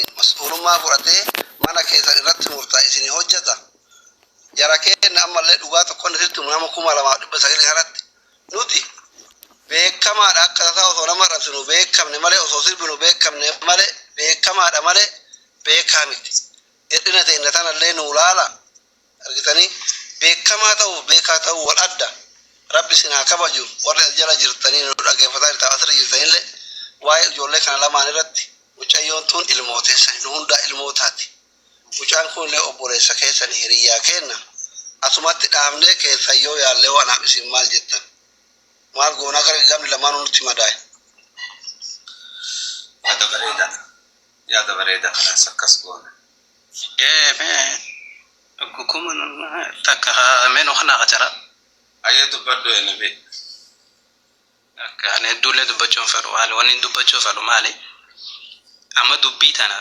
keessaniin mas'uulummaa fudhatee mana keessan irratti murtaa'e isinii hojjata. Jara keenna ammallee dhugaa tokkon isinitti himu nama 2900 kanatti nuti beekamaadha akka tasaa osoo nama arrabsinu beekamne malee osoo sirbinu beekamne malee beekamaadha malee beekaa miti. Hir'ina teenna tanallee nuu laala argitanii beekamaa ta'uuf beekaa ta'uu wal adda. Rabbi isin haa kabaju warri as jala jirtanii nu dhageeffataa jirtan asirra jirtanillee waa'ee ijoollee kana lamaan irratti mucayyoon tun ilmoo teessani nu hundaa ilmoo taati. Mucaan kunillee obboleessa keessani hiriyyaa keenna. Asumatti dhaabnee keessan yoo yaalle hoo anaaf isin maal jettan? Maal goonaa gara gamni lamaanuu nutti madaaye. Yaada bareeda. Yaada bareeda kalaas akkas goona. Ee mee kuma takka mee nu kanaa qacara. Hayyee dubbadhu NB. Akka ani hedduullee dubbachuu hin fedhu. Maali wanni dubbachuu fedhu maali? Amma dubbii tana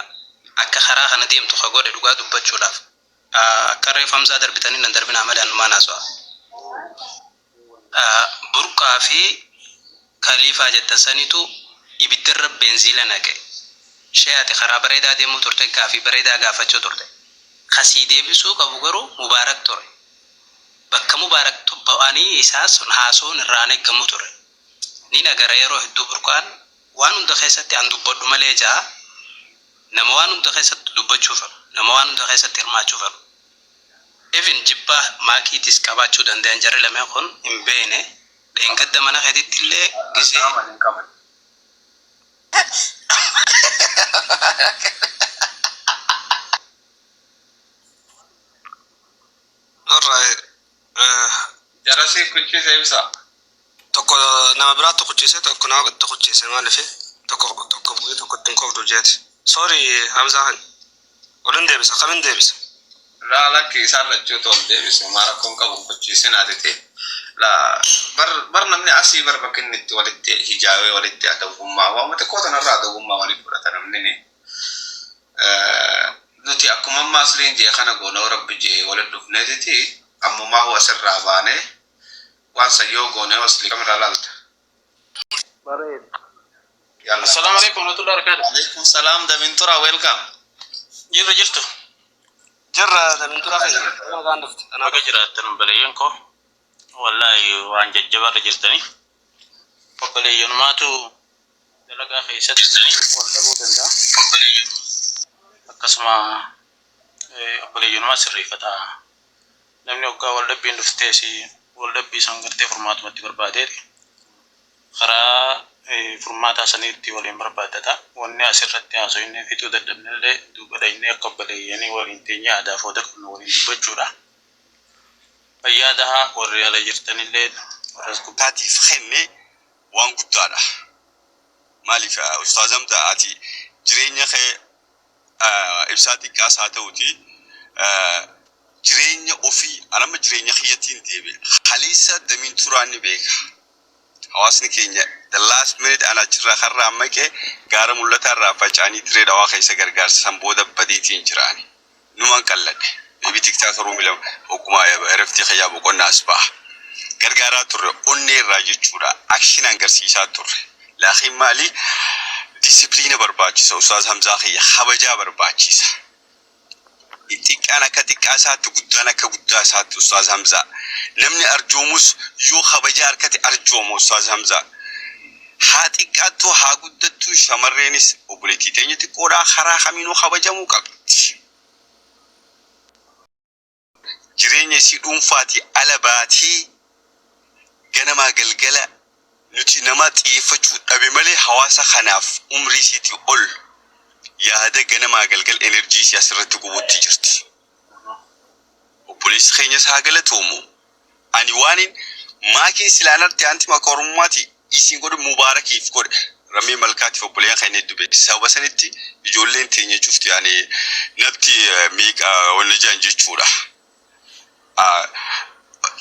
akka karaa kana deemtu ka godhe dhugaa dubbachuudhaaf akka reefu Hamzaa darbitanii nan darbinaa malee anumaan haasawa. Burqaa fi Kaliifaa jettan sanitu ibiddarra beenziila naqe. Shee ati karaa bareedaa deemuu turte gaafii bareedaa gaafachuu turte. Ka sii deebisuu qabu garuu Mubaarak ture. Bakka Mubaarak ba'anii isaa sun haasawuun irraa hin eeggamu ture. Nin agara yeroo hedduu Burqaan waan hunda keessatti an dubbadhu malee ja'a. Nama waan hunda keessatti dubbachuu fedhu. Nama waan hunda keessatti hirmaachuu fedhu. Even jibba Maakiitis qabaachuu dandayan jarri lameen kun hin beeyne. Dheengadda mana keetittillee gisee. Qaama hin qaban. Alright. Jarasii kuchise ibsa. Tokko nama biraatti kuchise tokko nama itti kuchise maaliif tokko tokko bu'ee tokko ittiin kofdu jeeti. Sorry Hamzaa kan. Olin deebisa kamin deebisa. Laa lakki isaan lachuutu ol deebise homaa rakkoon qabu hin kuchiisin ati tee. Laa bar bar namni asii bar bakki inni itti walitti hijaawee walitti adawwummaa waanuma xiqqoo tanarraa adawwummaa waliif fudhata namni ni. Nuti akkuma amma asliin je'e kana goona yoo rabbi je'e walitti dhufneetiti ammumaahu asirraa baanee waan san yoo goone hoo aslii kamirraa laalta. Bareeda. Yalla. Assalamu alaikum warahmatullahi wabarakatuh. Alaikum salaam Damintura welcome. Jirra jirtu. Jirra Damintura keenya. Baga nagaan dhufte. Baga jiraattan obboleeyyan koo. Wallaahi waan jajjabaarra jirtanii. Obboleeyyanumaatu Dalagaa keessatti wal dhabuu danda'a. Akkasuma obboleeyyanumaa sirreeffata. Namni hoggaa wal dhabbiin dhuftees wal dhabbii san gartee furmaatumatti barbaadeeti karaa furmaataa saniitti waliin barbaaddata. Wanni asirratti haasoynee fixuu dadhabnellee duuba dhaynee akka obboleeyyanii waliin teenyee aadaa fi hooda qabnu waliin dubbachuudha. Fayyaa tahaa warri ala jirtanillee warra as gubbaa. taatiif kenne waan guddaadha. Maaliif Ustaaz Hamza ati jireenya kee ibsaa xiqqaas haa ta'uti jireenya ofii an amma jireenya kiyyattiin deebi'e. Kaleessa damiin turaan ni beeka. Hawaasni keenya the last minute an achirraa karraa maqe gaara mul'ataa irraa faca'anii dirree dhawaa keessa gargaarsa san booda badeetiin jiraani. Numan qalladhe. Maybe TikTok room lama hogguma ereftii kiyyaa boqonnaa as baha. Gargaaraa turre onnee irraa jechuudha. Action garsiisaa turre. Laakiin maali discipliina barbaachisa Ustaaz Hamzaa kiyya kabajaa barbaachisa. Xiqqaan akka xiqqaa isaatti guddaan akka guddaa isaatti Ustaaz Hamzaa. Namni arjoomus yoo kabajaa harkate arjooma Ustaaz Hamzaa. Haa xiqqaattuu haa guddattuu shamarreenis obboleettii teenya xiqqoodhaa karaa kamiinuu kabajamuu qabdi. Jireenya isii dhuunfaatii ala baatee ganamaa galgala nuti nama xiyyeeffachuu dhabe malee hawaasa kanaaf umrii isiitii ol yaada ganamaa galgala energy isii asirratti gubutti jirti. Obboleessi keenyas haa galatoomu. Ani waanin maakiin silaa narti anti maka oromummaati isiin godhu mubaarakiif godhe rammee malkaatiif obboleeyyan keenya hedduu beekti sababa sanitti ijoolleen teenya cufti yani natti meeqa wanna jedhan jechuudha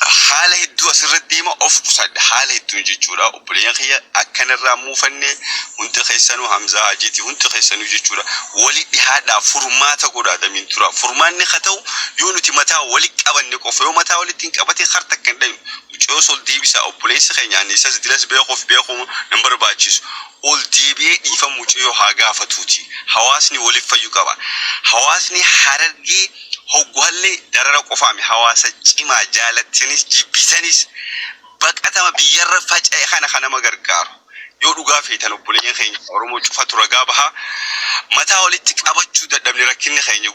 haala hedduu asirra deema of qusadha haala hedduun jechuudha obboleeyyan kiyya akkanarraa muufanne hunda keessanuu Hamzaa Hajiiti hundi keessanuu jechuudha wali dhihaadhaa furmaata godhaa damiin tura furmaanni ka ta'u yoo nuti mataa wali qabanne qofa yoo mataa walitti hin qabatin kar takka hin dhaynu. Mucayyoo ol deebisaa. Obboleessa keenya ani isas dilas beekuuf beekuu nan barbaachisu. Ol deebi'ee dhiifama mucayyoo haa gaafatuuti. Hawaasni waliif fayyu qaba. Hawaasni Harargee hogguhallee darara qofaami, hawaasa cimaa, jaalattanis jibbisanis baqatama biyyarra faca'e kana kan nama gargaaru. Yoo dhugaa feetan, obboleeyyan keenya Oromoo cufatu ragaa bahaa. Mataa walitti qabachuu dadhabne. Rakkinni keenya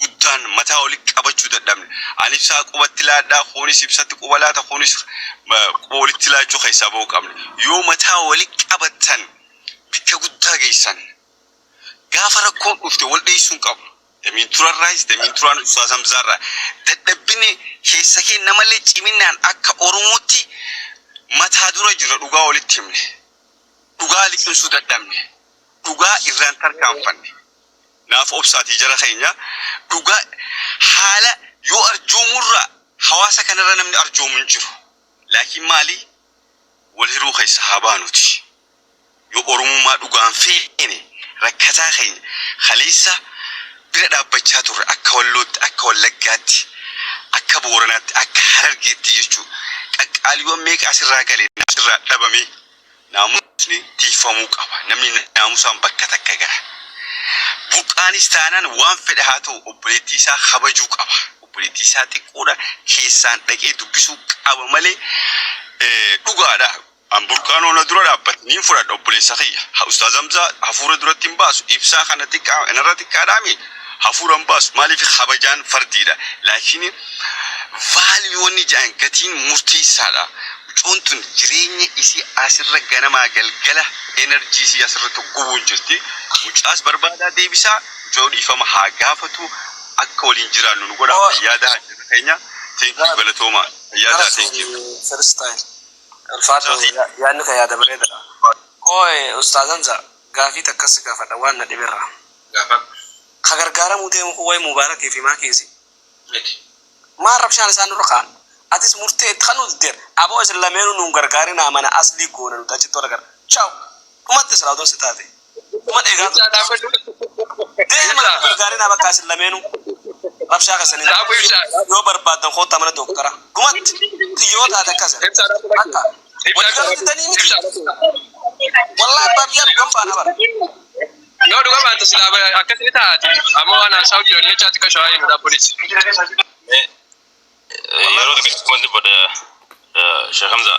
guddaan mataa walitti qabachuu dadhabne. Ani Ibsaa qubatti laadhaa, kunis Ibsatti quba laata, kunis quba walitti laachuu keessaa bahuu qabne. Yoo mataa walitti qabattan bikka guddaa geessan. Gaafa rakkoon dhufte wal dheessuun qabu. Damiin turarraayis, damiin turaan Ustaaz Hamzaarraa dadhabbine keessa kee namallee ciminaan akka Oromootti mataa dura jira. Dhugaa walitti himne, dhugaa liqimsuu dadhabne, dhugaa irraan tarkaanfanne. Naaf obsaatii jara keenya, dhugaa haala yoo arjoomurraa hawaasa kanarra namni arjoomu hin jiru. Laakiin maali, wal hiruu keessa haa baanuti. Yoo Oromummaa dhugaan feene, rakkataa keenya kaleessa bira dhaabbachaa turre, akka Wallootti, akka Wallaggaatti, akka Booranaatti, akka Harargeetti jechuu, qaqqaaliiwwan meeqa asirraa gale, asirraa dhabame. Naamusni tiifamuu qaba. Namni naamusaan bakka takka gara. Burqaanis taanaan waan fedhe haa ta'u, obboleettii isaa kabajuu qaba. Obboleettii isaa xiqqoodha, keessaan dhaqee dubbisuu qaba malee dhugaadha. An Burqaan ona dura dhaabbate niin fudhadha, obboleessa kiyya. Ustaaz Hamzaa hafuura duratti hin baasu. Ibsaa kana xiqqaa inarra xiqqaadhaami hafuura hin baasu. Maaliif? Kabajaan fardiidha. Laakiin value jedhan gatiin murteessaadha. Mucoon tun jireenya isii asirra ganamaa galgala energy isii asirratti gubuun jirti. Mucaas barbaadaa deebisaa. Mucoo dhiifama haa gaafatu. Akka waliin jiraannu nu godha. Fayyaada jira keenya. Thank you, galatooma. Fayyaada, thank you. First time. Ulfaatu, yaadni kan yaada bareedaadha. Ooye, Ustaaz Hamza, gaafii takkas gaafadha waan na dhiberra. Gaafadhu. Ka gargaaramuu deemu kun waa'ee Mubaarakii fi Maakiisi. Miti. Maal rabshaan isaan nurra ka'an? Atis murtee itti kan nuti deer. Aboo, isin lameenuu nuun gargaarinaa, mana aslii goona nuti achitti wal agarra. Ciao. Dhumatti silaa odoon si taate. Dhuma dheegaa. Ibsaa, dhaabbadhu. Deema, nu gargaarinaa bakka isin lameenuu. Rabshaa keessanii. Dhaabu, Ibsaa. Yoo barbaaddan koottaa mana doktara. Dhumatti. Yoo taate akkas. Ibsaa, dhaabbadhu. Akka. Ibsaa. Walii galuu didanii miti. Ibsaa, dhaabbadhu. Wallahi, abbaa biyyaa dhugan faana bara. Yoo dhuga baante silaa akkasii taati. Amma waan haasawu jiran jecha xiqqoo shawaa hin dhaabbolis. Yeroo tokko wanti bada, Sheekh Hamza.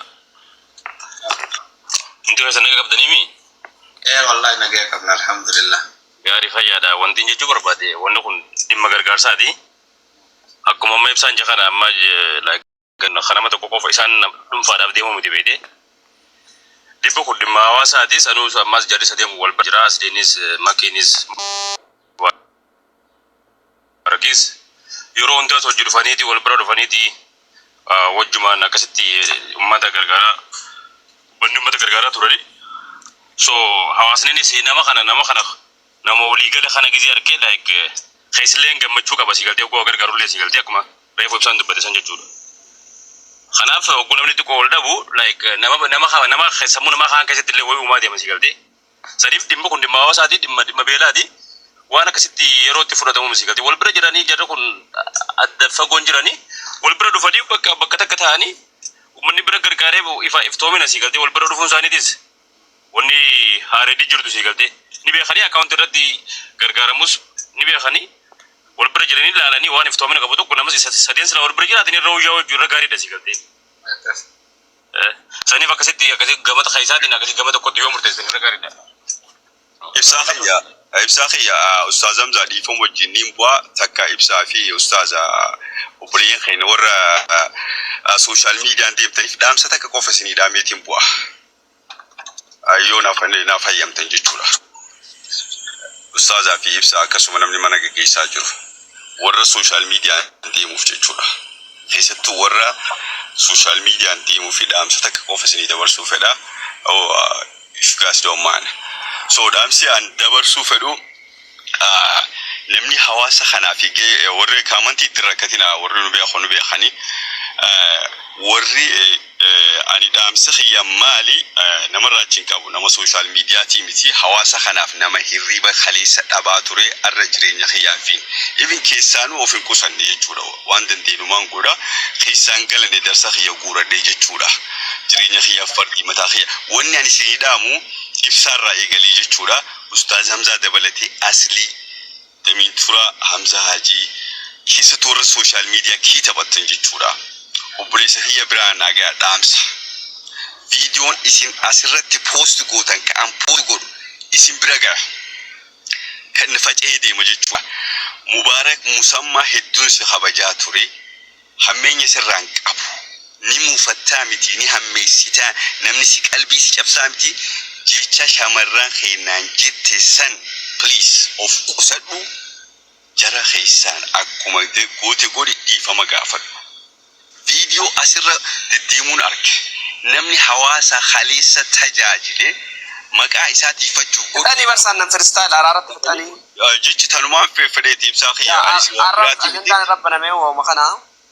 Hundi keessan naga qabdanii mi? Ee, wallahi nagaya qabna, alhamdulillah. Gaarii, fayyaadha. Wanti jechuu barbaade, wanni kun dhimma gargaarsaati. Akkuma amma Ibsaan jedha, amma kanama tokko qofa isaan dhuunfaadhaaf deemuu miti, beekte. Dhibba kun dhimma hawaasaati. Sanuu ammas jarri sadeen kun wal jira. Asliinis, Makiinis, Barakis yeroo hundaas hojii dhufaniiti, wal bira dhufaniiti, wajjumaan akkasitti uummata gargaaraa, wanni uummata gargaaraa turani. So hawaasninis nama kana nama waliigala kana gizee argee, like, keessilleen gammachuu qaba, si galtee, oguu gargaarullee, si galtee, akkuma reefu Ibsaan dubbate san jechuudha. Kanaaf oguu namni xiqqoo ol dhabu, like, nama sammuu namaa kaan keessatti illee wayii uumaa deema, si galtee. Saniif dhimmi kun dhimma hawaasaati, dhimma beelaati. Waan akkasitti yeroo itti fudhatamu, si galtee. Wal bira jiranii, jarri kun adda fagoon jiranii, wal bira dhufanii bakka bakka takka ta'anii uummanni bira gargaaree ifa iftoomina, si galtee, wal bira dhufuun isaaniitis wanni haareedii jirtu, si galtee, ni beekanii akkaawuntii irratti gargaaramus ni beekanii, wal bira jiranii ilaalanii waan iftoomina qabu tokko namas sadeen sila wal bira jiraatan irra wayyaa hojii irra gaariidha, si galtee. Saniif akkasitti gama keessaatiin akkasitti gama tokkotti yoo murteessan irra gaariidha. Ibsaa kiyya, Ibsaa kiyya, Ustaaz Hamzaa dhiifama wajjin niin bu'aa. Takka Ibsaa fi Ustaaza, obboleeyyan keenya warra social mediaan deemtaniif dhaamsa takka qofa isinii dhaameetiin bu'a. Yoo naaf hayyamtan jechuudha. Ustaazaa fi Ibsaa, akkasuma namni mana gaggeessaa jiru warra social mediaan deemuuf jechuudha. Keessattuu warra social mediaan deemuu fi dhaamsa takka qofa isinii dabarsuu fedha. If you guys don't mind. So dhaamsi an dabarsuu fedhu, namni hawaasa kanaa fi warri kaamantii itti rakkatina, warri nu beeku nu beekani, warri Ani dhaamsi kiyya maali? Namarraa achi hin qabu, nama social mediatii miti. Hawaasa kanaaf nama hirriba kaleessa dhabaa ture, arra jireenya kiyyaan fiin even keessaanuu of hin qusanne jechuudha. Waan dandeenyumaan godha, keessaan galane darsa kiyya guuradhe jechuudha. Jireenya kiyyaaf fardii mataa kiyya. Wanni ani isinii dhaamu, ibsaarraa eegalee jechuudha, Ustaaz Hamzaa dabalatee, Aslii Damiin Turaa, Hamzaa Hajii, keessattuu warra social media kii taphattan jechuudha, obboleessa kiyya biraa nagaa dhaamsa. Viidiyoon isin asirratti post gootan, ka'an post godhu isin bira gara kan faca'ee deema jechuudha. Mubaarak Musammaa, hedduun si kabajaa ture. Hammeenya sirraan qabu. Ni muufattaa miti, ni hammeessitaa, namni si qalbii si cabsaa miti. Jecha shamarran keenyaan jette san, please of qusadhu. Jara keessaan akkuma goote godhi, dhiifama gaafadhu. Viidiyoo asirra deddeemuun arge. Namni hawaasa kaleessa tajaajile maqaa isaa tiifachuuf godhu. Fixanii barsaan nan freestyle araaratti fixanii. Jechi tanumaan fedheeti, ibsaa kiyya. Anis waan Arra biraatii miti. ajandaan irra banamee waa'uma kana.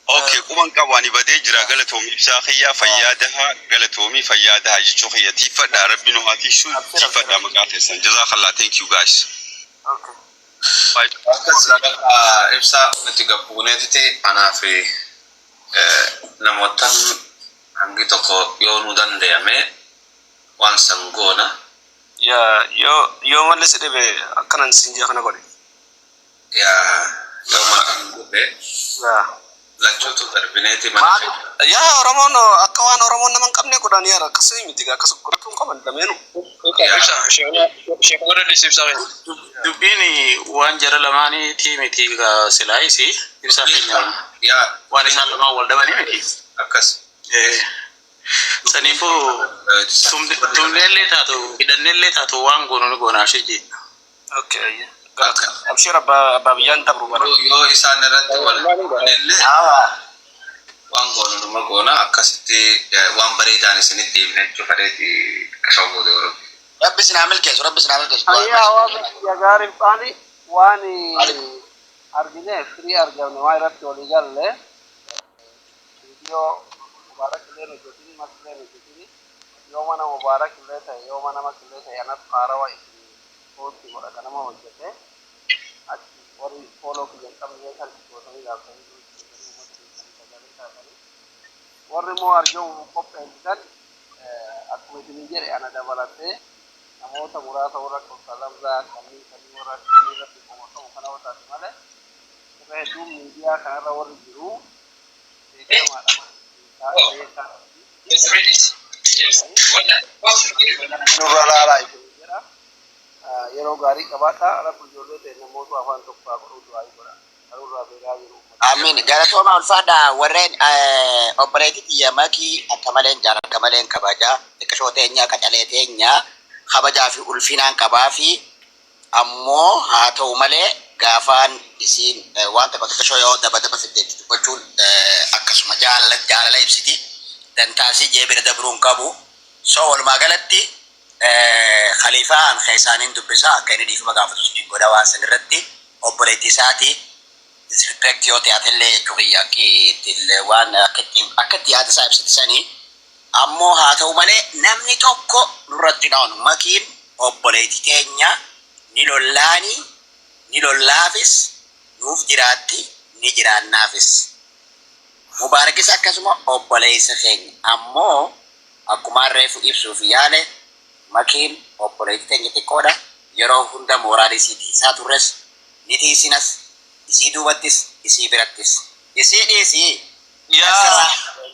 Okay, quban qabu, ani badee jira. Galatoomi, ibsaa kiyya, fayyaa daha. Galatoomi, fayyaa daha jechuu kiyya. Tiiffadha, Rabbi nu haa tiisu. Abshir. Tiiffadha maqaa keessan. Jazakallah, thank you guys. Okay. Akkas bakka ibsaa nuti gabbuuneeti ta'e, anaa fi namootan hangi tokko yoo nu danda'ame waan san goona. Yaa, yoo malli si dhibe akkanan siin jee kana godhe. Yaa, yoo malli dhibe Yaa. lachuutu darbineeti mana Maal keenya. yaa, Oromoon akka waan Oromoon nama hin qabne godhanii yaada akkasii miti, akkas godhachuu hin qaban lameenu. Yaa. Ibsa sheekh godhadhis, ibsaa keenya. Dubbiin waan jara lamaaniitii miti silaayisi, ibsaa keenya, Yaa. waan isaan lamaan wal dhabanii miti. Akkas. Saniifuu tumneellee taatu, hidhanneellee taatu, waan goonu ni goona ashiji. Okay. Abshir, abbaa biyyaan dabru bara. Yoo isaan irratti wal illee waan goonu numa goona. Akkasitti waan bareedaan isinitti deebina jechuu fedheeti qashaa booda yeroo. Rabbi sinaa milkeessu, Rabbi sinaa milkeessu. Ayyaa, hawaasa kiyya gaariin faani waan argine firii argamne waan irratti walii galle, viidiyoo Mubaarak illee hojjetini, Maki illee hojjetini, yoo mana Mubaarak illee ta'e, yoo mana Maki illee ta'e, anas haarawa isin post godha kan nama hojjete. Achi warri follow kiyya hin qabne search gootanii ilaaltanii uummata keessanii sagalee taatanii, warri immoo arjoomuu qopheessitan, akkuma isinii jedhe, ana dabalatee namoota muraasa warra akka Ustaaz Hamzaa kanneen kanneen warra irratti qoma qabu kana taate malee, irra hedduun miidiyaa kanarra warri jiru beekamaadha, beekaa nurra laalaa isin jedha. Yeroo gaarii qabaadha. Rabbi ijoollee ta'e namoota afaan tokko haa godhuu, du'aa godha kanurraa beekaa jiru. Amiin. Galatooma, ulfaadha. Warreen obboleettii tiyya Makii akka maleen jaalala, akka maleen kabajaa, xiqqishoo teenya, qacalee teenya, kabajaa fi ulfinaan qabaa fi ammoo haa ta'u malee gaafaan isiin waan tokko xiqqishoo yoo daba daba fiddeetti dubbachuun akkasuma jaalala jaalala ibsiti. Dantaasii jee bira dabruu hin qabu. So walumaa galatti khaliifaan keessaaniin dubbisaa akka inni dhiifama gaafatu isiniin godha. Waan san irratti obboleettii isaati disrespect yoo ta'atellee jechuu kiyya, akki ittiin waan akka itti yaada isaa ibsite sanii. Ammoo haa ta'u malee namni tokko nurratti naanu, Makiin obboleettii teenya ni lollaani, ni lollaafis, nuuf jiraatti, ni jiraannaafis. Mubaarakis akkasuma obboleessa keenya. Ammoo akkuma reefu ibsuuf yaale, Makiin obboleettii teenya xiqqoodha. Yeroo hunda mooraalii isii tiisaa turres, ni tiisinas, isii duubattis, isii birattis. Isii dhiisii. Yaa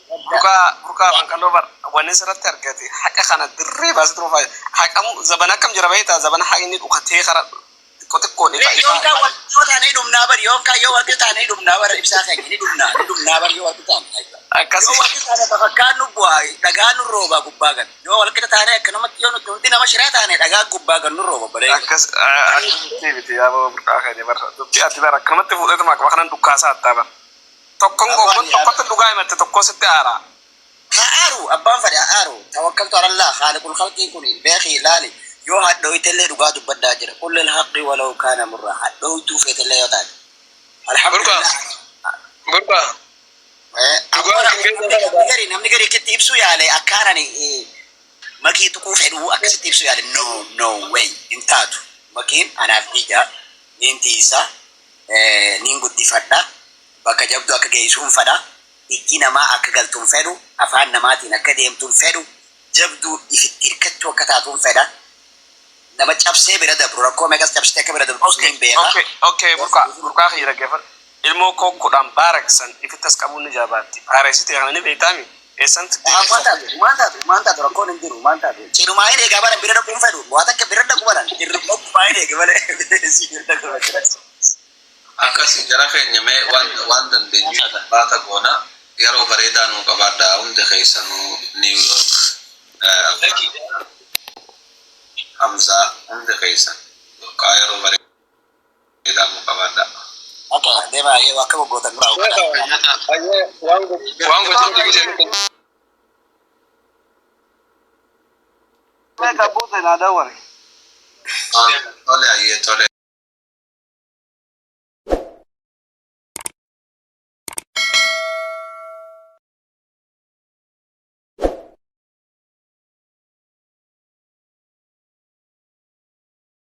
Burqaa, Burqaa Fanqaloo, bar wanni sirratti argate haqa kana dirree baasee tuma faaya. Haqam zabana akkam jira beektaa? Zabana haqni dhukatee kara xiqqoo xiqqoon ifa Yoon ifa. kaan wal yoo taane dhumnaa bari, yoon kaan yoo wal taane dhumnaa bara, ibsaa keenya, ni dhumnaa, ni dhumnaa bari yoo wal taane. Akkasii. Yoo wal taane bakakkaan nu bu'aa, dhagaan nu rooba gubbaa gan. Yoo wal qixa taane akkanumatti, yoo nuti hundi nama shiraa taane, dhagaan gubbaa gan nu rooba balee. Akkas akkasitti miti yaa Burqaa keenya, bara dubbii ati bara akkanumatti fuudheetuma akkuma kanan dhukkaasaa attaa bara. Tokkoon tokkoon tokkotti dhugaa himatte, tokko sitti aaraa. Haa aaru, abbaan fedhe haa aaru. Tawakkaltu alallah, khaaliqul khalqii kun beekii ilaali. Yoo hadhooytellee dhugaa dubbadhaa jira. Qul haqqi walau kaana murraa, hadhooytuu feetellee yoo taate. Burqaa. Alhamdulillah. Burqaa. Dhugaa. Namni gari akkatti ibsuu yaale akkaan ani Makii tuquu fedhuu akkasitti ibsuu yaale. No, no way, hin taatu. Makiin anaaf ija, niin tiisa, niin guddifadha, bakka jabduu akka geessuun fedha, ijji namaa akka galtuun fedhu, afaan namaatiin akka deemtuun fedhu, jabduu ifitti hirkattuu akka taatuun fedha. Nama cabsee bira dabru, rakkoo meeqas cabsitee akka bira dabru niin beeka. Okay, burqaa kiyya dhaggeeffadhu. Ilmoo koo 10 baaraksan ifittas qabuun ni jabaatti. Haareessite kana ni beektaami. Eessan Waan taatu, waan taatu, waan taatu, rakkoon hin jiru, waan taatu. Cirumaa hin eegaa baran bira dhaquun fedhu, waa takka bira dhaqu baran, irrummaa hin eege malee si bira dhaqu baran. Akkasi jara keenya, mee waan dandeenyu baata goona. Yeroo bareedaa nuu qabaadhaa hundi keessanuu. New York, Hamzaa, hundi keessan burqaa, yeroo bareedaa nuu qabaadhaa. Okay, deemaa yoo akka goggootan duraa hubadhaa. Waan gochuun gisee. Meeqa buute naa dawwale. Tole, ayyee, tole.